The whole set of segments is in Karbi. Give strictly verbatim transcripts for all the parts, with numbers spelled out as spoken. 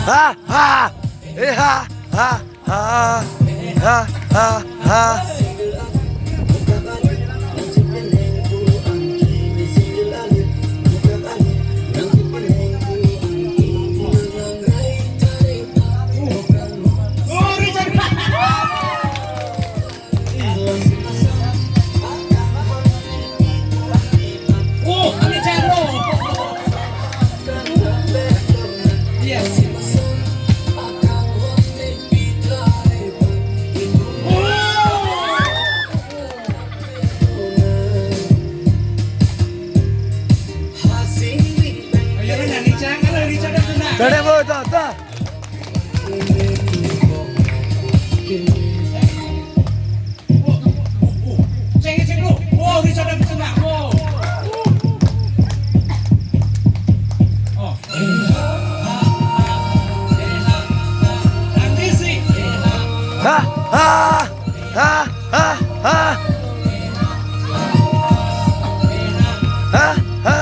Ha, ha, eh, ha, ha, ha, ha, ha, ha. Tade mo, ta, ta. Ha, ha, ha, ha, ha. Ha, ha.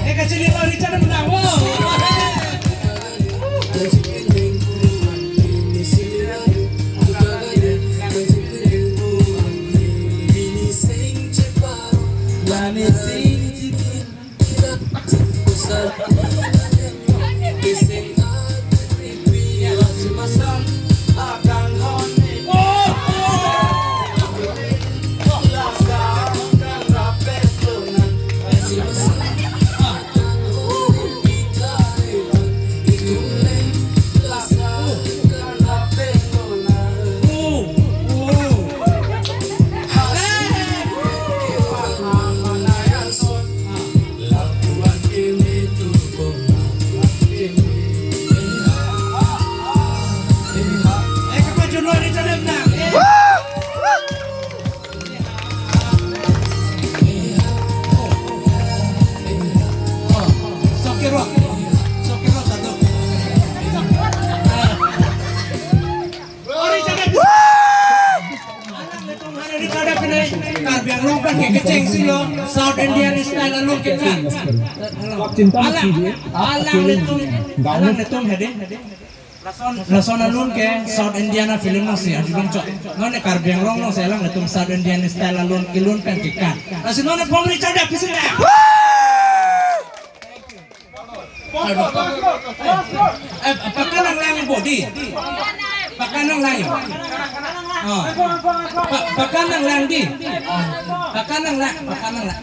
Eh, kachili lo Richard menang, wo. Karbi Anglong pen ke kecheng si lo South Indian style alun ke kan. Alang, alanglitum, alanglitum hedi. Lason, lason alun ke South Indian a film nangsi arjulong chot. Non ne Karbi Anglong nangsi alanglitum South Indian style alun kelun pen ke kan. Lasi non ne pom Richard da pisi na. Eh, eh, pakanang lang bodi. Pakanang lang. Oh. Pa-, pakanang lang di. Pakanang lang, pakanang lang.